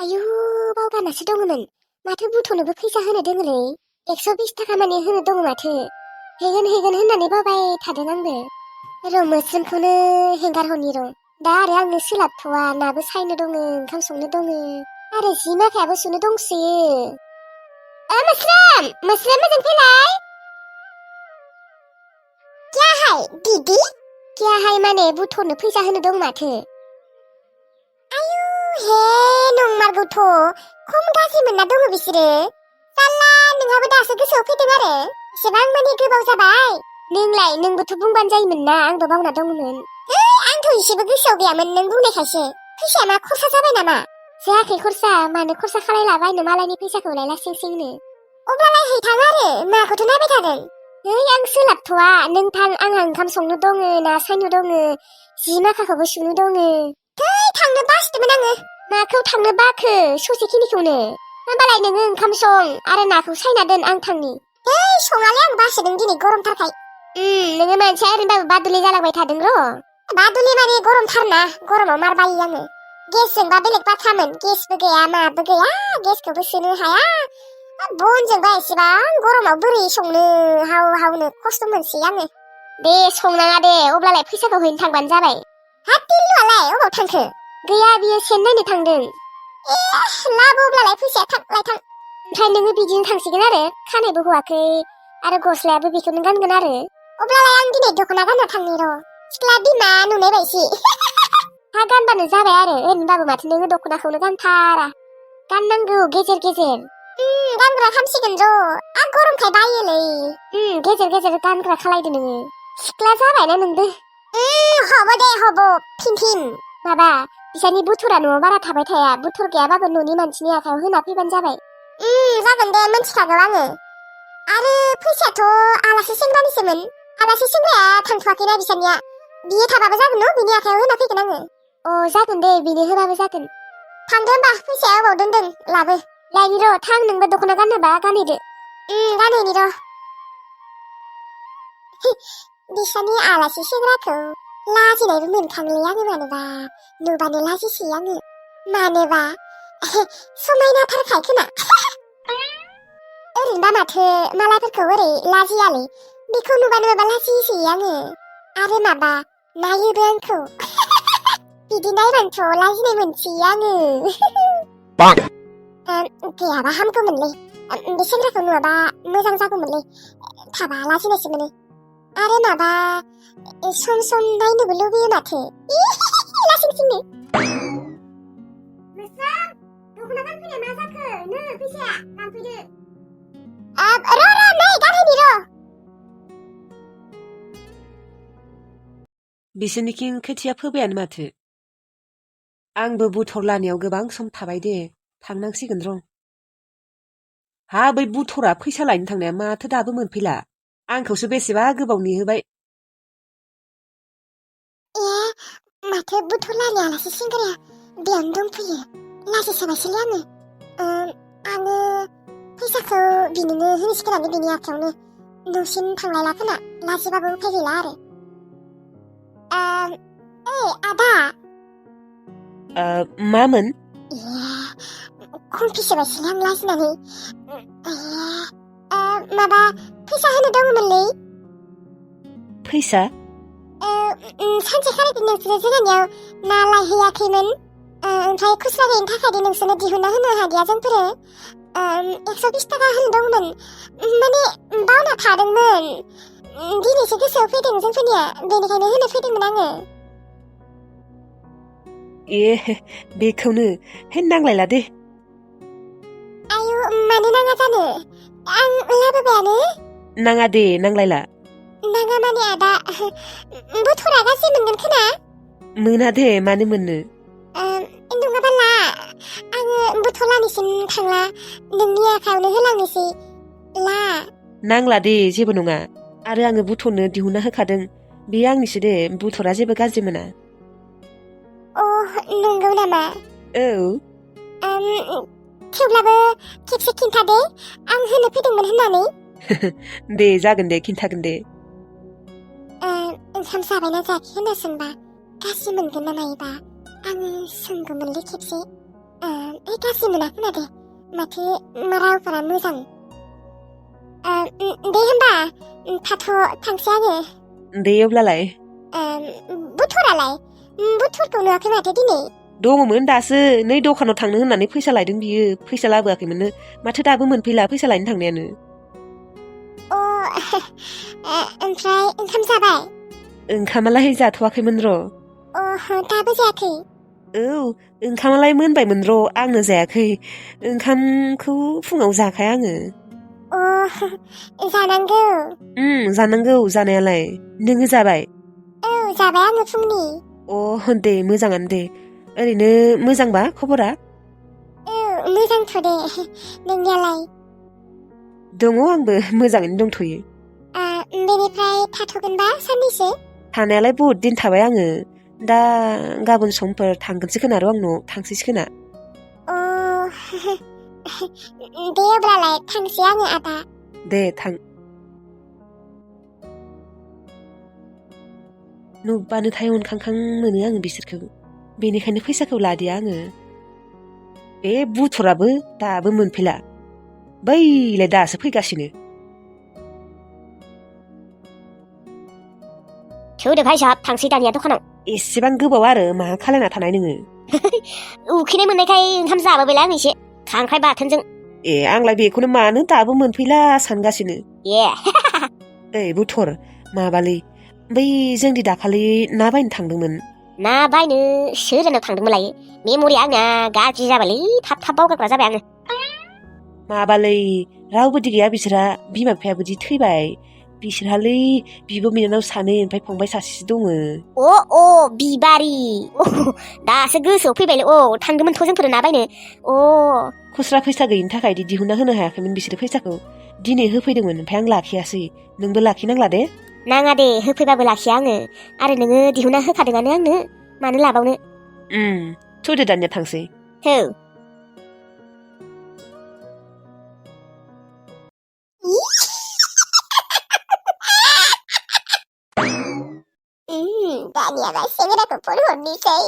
आयु बावगारनासो दङमोन माथो बुथ'नोबो फैसा होनो दोङोलै 120 थाखा मानि होनो दङ माथो हैगोन होननानै बावबाय थादों आंबो र' मोस्रोमखौनो हेंगारहरनि र' दा आरो आंनो सोलाबथ'वा नाबो सायनो दङ ओंखाम संनो दङ आरो जि माखायाबो सुनो दंसोयो मोस्रोम मोजों फैलाय क्या हाय दीदी क्या हाय माने बुथ'नो फैसा होनो दं माथो हे नंमारगौथ' खम गाज्रि मोनना दङ बिसोरो साला नोंहाबो दासो गोसोआव फैदों आरो एसेबां माने गोबाव जाबाय नोंलाय नोंबोथ' बुंबानो जायोमोन ना आंबो बावना दङमोन आंथ' एसेबो गोसोआव गैयामोन नों बुंनायखायसो फैसाया मा खरसा जाबाय नामा जायाखै खरसा मानो खरसा खालायलाबायनो मालायनि फैसाखौलाय लासिं सिंनो अब्लालाय हैथां आरो माखौथ' नायबाय थादों आं सोलाबथ'वा नों थां आंहा ओंखाम संनो दङ ना सायनो दङ जि माखाखौबो सुनो दङ थांनो बासिदोंमोन आङो माखौ थांनो बाखो ससेखिनिखौनो होमबालाय नोङो ओंखाम सं आरो नाखौ सायना दोन आं थांनि सङालै आं बासिदों दिनै गरमथारखाय नोङो मानसिया ओरैनोबाबो बादुलि जालांबाय थादों र' बादुलि माने गरमथारना गरमाव मार बायो आङो गेसजोंबा बेलेग बाथ्रामोन गेसबो गैया माबो गैया गेसखौबो सोनो हाया बनजोंबा एसेबां गरमाव बोरै संनो हाव हावनो खस्थ' मोनसै आङो दे संनाङा दे अब्लालाय फैसाखौ हैनो थांबानो जाबाय टिल्लुआलाय अबाव थांखो गैया बियो सेन नायनो थांदों लाबो अब्लालाय फैसाया थांलाय थां ओमफ्राय नोङो बिदिनो थांसिगोन आरो खानायबो हवाखै आरो गस्लायाबो बेखौनो गानगोन आरो अब्लालाय आं दिनै दख'ना गानना थांनि र' सिख्ला बिमा नुनाय बायसि हा गानबानो जाबाय आरो ओरैनोबाबो माथो नोङो दख'नाखौनो गानथारा गाननांगौ गेजेर गेजेर गानग्रा खामसिगोन र' गरमखाय बायोलै गेजेर गेजेर गानग्रा खालायदो नोङो सिख्ला जाबायना नोंबो हब दे हब फिन माबा बिसानि बुथुरा न'आव बारा थाबाय थाया बुथुर गैयाबाबो न'नि मानसिनि आखायाव होना फैबानो जाबाय जागोन दे मोनथिखागौ आङो आरो फैसायाथ' आलासि सेंग्रानिसोमोन आलासि सेंग्राया थांथ'वाखैना बिसानिया बियो थाबाबो जागोन न' बिनि आखायाव होना फैगोन आङो जागोन दे बिनो होबाबो जागोन थांदो होमबा फैसाया अबाव दोनदों लाबो लायनि र' थां नोंबो दख'ना गाननोबा गानहैदो गानहैनि र' बिसानि आलासि सेंग्राखौ लाजिनायबो मोनखांलै आङो मानोबा नुबानो लाजिसै आङो मानोबा समायनाथारखाय खोमा ओरैनोबा माथो मालायफोरखौ ओरै लाजियालै बेखौ नुबानो माबा लाजिसै आङो आरो माबा नायोबो आंखौ बिदि नायबानोथ' लाजिनाय मोनसै आङो गैयाबा हामगौमोनलै बे सेंग्राखौ नुवाबा मोजां जागौमोनलै थाबा लाजिनायसो मोनो आरो माबा सम सम नायनोबो लुबैयो माथो लासिंसिंनो मोस्रोम दख'ना गानफैनाया मा जाखो नो फैसाया लांफैदो नै गानहैनि र' बिसोरनिथिं खोथिया फोबायानो माथो आंबो बुथर लानायाव गोबां सम थाबाय दे थांनांसिगोन र' हा बै बुथरा फैसा लायनो थांनाया माथो दाबो मोनफैला आंखौसो बेसेबा गोबाव नेहोबाय माथो बुथुर लानि आलासि सेंग्राया बेयावनो दंफैयो लाजिसोबायसैलै आङो फैसाखौ बिनोनो होनोसै बिनि आखायावनो न'सिम थांलायला खोना लाजिबाबो उफाय गैला आरो आदा मामोन खमफिसोबायसैलै आं लाजिनानै माबा फैसा होनो दङमोनलै फैसा सानसेखालि नोंसोरो जोंहानियाव ना लायहैयाखैमोन ओमफ्राय खुस्रा गैयिनि थाखाय नोंसोरनो दिहुनना होनो हादिया जोंफोरो 120 थाखा होनो दंमोन माने बावना थादोंमोन दिनैसो गोसोआव फैदों जोंफोरनिया बेनिखायनो होनो फैदोंमोन आङो बेखौनो नांलायला दे आयु मानो नाङा जानो आं लाबोबायानो नाङा दे नांलायला नाङा माने आदा बुथुरा गाज्रि मोनगोन खोना मोना दे मानो मोननो नङाबा ला आङो बुथुलानिसिम थांला नोंनि आखायावनो होलांनोसै ला नांला दे जेबो नङा आरो आङो बुथ'नो दिहुनना होखादों बेयो आंनिसो दे बुथ'रा जेबो गाज्रि मोना नंगौ नामा औ थेवब्लाबो खेबसे खिन्थादे आं होनो फैदोंमोन होननानै दे जागोन दे खिन्थागोन दे ओंखाम जाबायना जायाखै होनना सोंबा गाज्रि मोनगोन ना मायोबा आङो सोंगौमोनलै खेबसे गाज्रि मोनाखै दे माथो रावफोरा मोजां दे होमबा थाथ' थांसै आङो दे अब्लालाय बुथुरालाय बुथुरखौ नुवाखै माथो दिनै दङमोन दासो नै दखानाव थांनो होननानै फैसा लायदों बियो फैसा लाबोआखैमोननो माथो दाबो मोनफैला फैसा लायनो थांनायानो ओमफ्राय ओंखाम जाबाय ओंखामालाय जाथ'वाखैमोन र' दाबो जायाखै औ ओंखामालाय मोनबायमोन र' आंनो जायाखै ओंखामखौ फुङाव जाखाया आङो जानांगौ जानांगौ जानायालाय नोङो जाबाय औ जाबाय आङो फुंनि दे मोजाङानो दे ओरैनो मोजांबा खबरा मोजांथ' दे नोंनियालाय दङ आंबो मोजाङैनो दंथ'यो बेनिफ्राय थाथ'गोनबा साननैसो थानायालाय बहुद दिन थाबाय आङो दा गाबोन समफोर थांगोनसो खोना र' आं न'आव थांसैसो खोना दे अब्लालाय थांसै आङो आदा दे थां नुबानोथाय अनखांखां मोनो आङो बिसोरखौ बेनिखायनो फैसाखौ लादिया आङो बे बुथुराबो दाबो मोनफैला बैलाय दासो फैगासिनो थौदो भाइ साहाब थांसै दानिया दखानाव एसेबां गोबाव आरो मा खालायना थानाय नोङो उखैनाय मोननायखाय ओंखाम जाबोबायलाय आं एसे खांख्राइ बाथोनजों आंलाय बेखौनो मानो दाबो मोनफैला सानगासिनो ए ओइ बुथुर माबालै बै जोंदि दाखालि ना बायनो थांदोंमोन ना बायनो सोरनाव थांदोंमोनलाय मेम'रिया आंना गाज्रि जाबायलै थाब बावगारग्रा जाबाय आङो माबालै रावबोदि गैया बिसोरहा बिमा बिफायाबोदि थैबाय बिसोरहालै बिब' बिनानाव सानै ओमफ्राय फंबाय सासेसो दङ बिबारि दासो गोसोआव फैबायलै थांदोंमोनथ' जोंफोर ना बायनो खुस्रा फैसा गैयिनि थाखाय दिहुनना होनो हायाखैमोन बिसोरो फैसाखौ दिनै होफैदोंमोन ओमफ्राय आं लाखियासै नोंबो लाखिनांला दे नाङा दे होफैबाबो लाखिया आङो आरो नोङो दिहुनना होखादोंआनो आंनो मानो लाबावनो थौदो दानिया थांसै थौ दानियाबा सेंग्राखौ फन हरनोसै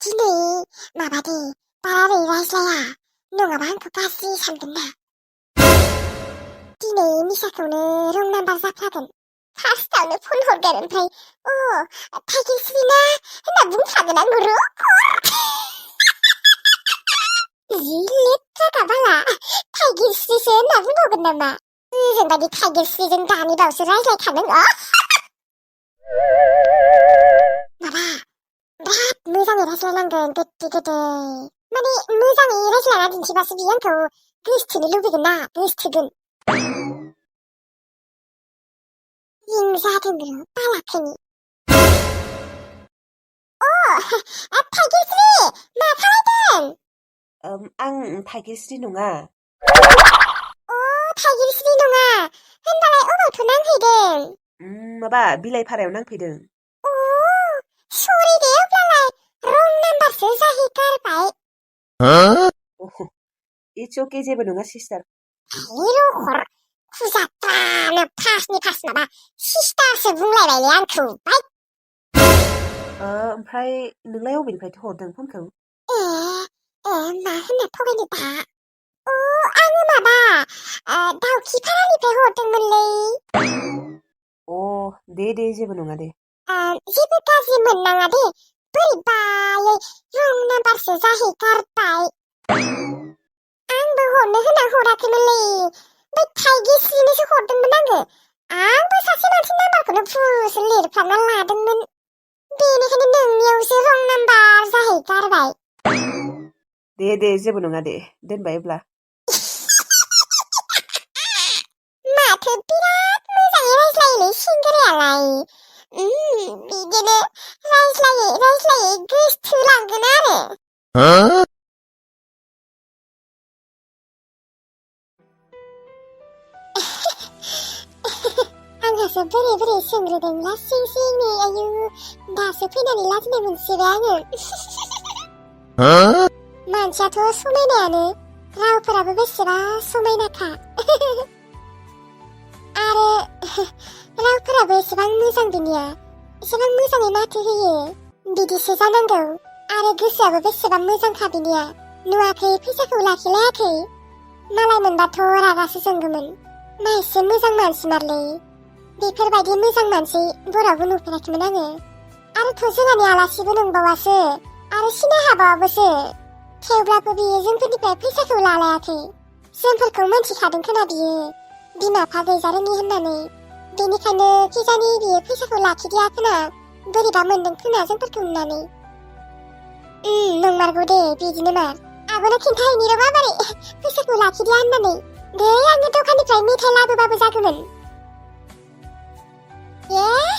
दिनै माबा दे बारा रायज्लाया नङाबा आंखौ गाज्रि सानगोन ना दिनै निसाखौनो रं नाम्बार जाफ्लागोन फार्स्टआवनो फन हरगोन ओमफ्राय थाइगिरस्रि ना होनना बुंफ्लागोन आं जि लेथ्राखा बाला थाइगिरस्रिसो होनना बुंबावगोन नामा जोंबायदि थाइगिरस्रिजों दानि बावसो रायज्लायखादों माबा बिराद मोजाङै रायज्लायनांगोन गोदै माने मोजाङै रायज्लायना दिन्थिबासो बियो आंखौ गोसथोनो लुबैगोन ना गोसथोगोन जिं जादों बालाखैनि थाइगिरस्रि मा खालायदों आं थाइगिरस्रि नङा थाइगिरस्रि नङा होनबालाय अबावथो नांहैदों माबा बिलाइ भारायाव नांफैदों सरि दे अब्लालाय रं नाम्बारसो जाहैगारबाय इट्स अके जेबो नङा सिस्टार रखर खुजात्रानो फार्स्टनि फार्स्ट माबा सिस्टारसो बुंलायबायलै आंखौ ओमफ्राय नोंलाय अबेनिफ्रायथो हरदों फनखौ मा होनना थगायनो दा आङो माबा दाउखिपारानिफ्राय हरदोंमोनलै दे जेबो नङा दे जेबो गाज्रि मोननाङा दे बोरैबायै रं नाम्बारसो जाहैगारबाय आंबो हरनो होनना हराखैमोनलै बै थाइगिरस्रिनोसो हरदोंमोन आंबो सासे मानसि नाम्बारखौनो भुलसो लिरफ्लांना लादोंमोन बेनिखायनो नोंनियावसो रं नाम्बार जाहैगारबाय दे जेबो नङा दे दोनबाय अब्ला माथो बिराद मोजाङै रायज्लायोलै सिंगोरायालाय बिदिनो रायज्लायै गोसथोलांगोन आरो आंहासो बोरै सोंग्रोदों लासिंसिंनो आयु दासो फैनानै लाजिनाय मोनसिबाय आङो मानसियाथ' समायनायानो रावफोराबो बेसेबा समायनाखा आरो रावफोराबो एसेबां मोजां बिनिया एसेबां मोजाङै माथो होयो बिदिसो जानांगौ आरो गोसोआबो बेसेबां मोजांखा बिनिया नुवाखै फैसाखौ लाखिलायाखै मालाय मोनबाथ' रागासो जोंगौमोन मा एसे मोजां मानसि मारलै बेफोरबायदि मोजां मानसि बरावबो नुफेराखैमोन आङो आरोथ' जोंहानि आलासिबो नंबावासो आरो सिनाय हाबावाबोसो थेवब्लाबो बियो जोंफोरनिफ्राय फैसाखौ लालायाखै जोंफोरखौ मोनथिखादों खोना बियो बिमा बिफा गैजा रोङि होननानै बेनिखायनो खिजानि बियो फैसाखौ लाखिदिया खोना बोरैबा मोनदों खोना जोंफोरखौ नुनानै नंमारगौ दे बिदिनो मार आगोलो खिन्थाहैनि र' माबोरै फैसाखौ लाखिदिया होननानै दे आङो दखाननिफ्राय मेथाइ लाबोबाबो जागौमोन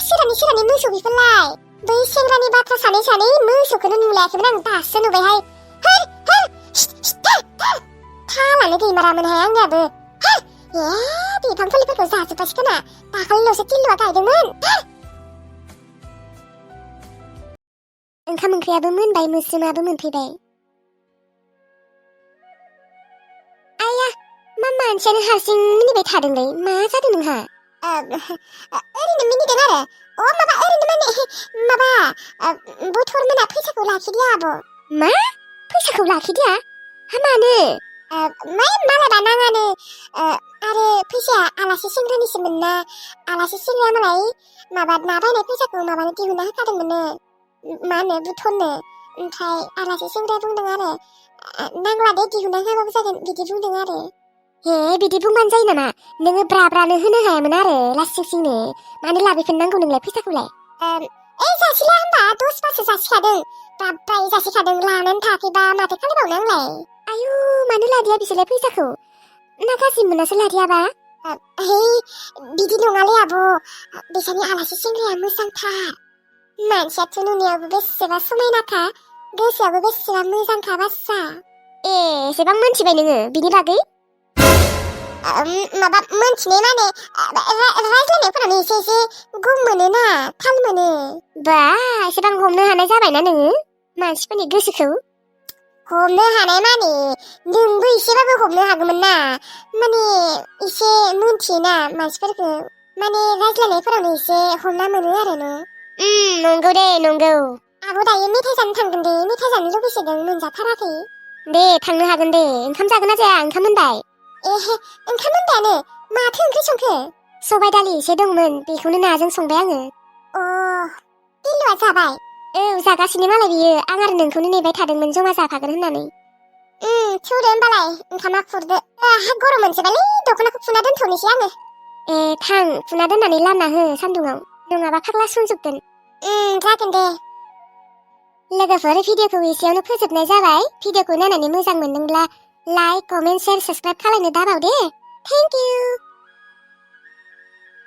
सिरानि मोसौ बिफोरलाय बै सेंग्रानि बाथ्रा सानै सानै मोसौखौनो नुलायाखैमोन आं दासो नुबायहाय थालानो गैमारामोनहाय आंनियाबो बिफां फुलिफोरखौ जाजोब्बायसो खोना दाखालिल'सो किलुआ गायदोंमोन ओंखाम ओंख्रियाबो मोनबाय मोस्रोमाबो मोनफैबाय आया मा मानसियानो हारसिं मिनिबाय थादोंलै मा जादों नोंहा ओरैनो मिनिदों आरो माबा ओरैनो माने बुथुर मोना फैसाखौ लाखिदिया आब' मा फैसाखौ लाखिदिया मानो मालायबा नाङानो आरो फैसाया आलासि सेंग्रानिसोमोन ना आलासि सेंग्राया मालाय माबा ना बायनाय फैसाखौ माबानो दिहुनना होखादोंमोननो मा होनो बुथुरनो ओमफ्राय आलासि सेंग्राया बुंदों आरो नांला दे दिहुनना होआबाबो जागोन बिदि बुंदों आरो हे बिदि बुंबानो जायो नामा नोङो ब्रानो होनो हायामोन आरो लासिंसिंनो मानो लाबोफिननांगौ नोंलाय फैसाखौलाय जासिला होनबा 10 बारसो जासिखादों बाब्राय जासिखादों लानानै थाखैबा माथो खालामबावनो आंलाय आयु मानो लादिया बिसोरलाय फैसाखौ ना गाज्रि मोनासो लादियाबा बिदि नङालै आब' बिसोरनि आलासि सेंग्राया मोजांथार मानसियाथ' नुनायावबो बेसेबा समायनाखा गोसोआबो बेसेबा मोजांखा बास्सा एसेबां मोनथिबाय नोङो बिनि बागै माबा मोनथिनाय माने रायज्लायनायफोरानो एसे गुम मोनोना थाल मोनो बा एसेबां हमनो हानाय जाबायना नोङो मानसिफोरनि गोसोखौ हमनो हानाय माने नोंबो एसेबाबो हमनो हागौमोन ना माने एसे मोनथियोना मानसिफोरखौ माने रायज्लायनायफोरावनो एसे हमना मोनो आरो न नंगौ दे नंगौ आब' दायो मेथाइ जानो थांगोन दे मेथाइ जानो लुबैसोदों मोनजाथाराखै दे थांनो हागोन दे ओंखाम जागोन ना जाया ओंखाम मोनबाय ओंखाम मोनबायानो माथो ओंख्रि संखो सबाय दालि एसे दंमोन बेखौनो नाजों संबाय आङो बिल्लुआ जाबाय जागासिनो मालाय बियो आं आरो नोंखौनो नेबाय थादोंमोन जमा जाफागोन होननानै थौदो होमबालाय ओंखामा खुरदो गरम मोनजोबालै दख'नाखौ फुना दोनथ'नोसै आङो थां फुना दोननानै लामना हो सान्दुङाव नङाबा फाग्ला सुंजोबगोन जागोन दे लोगोफोर भिडिअखौ एसेयावनो फोजोबनाय जाबाय भिडिअखौ नायनानै मोजां मोनदोंब्ला लाइक कमेन्ट शेयार साबस्क्राइब खालामनो दाबाव दे थेंक इउ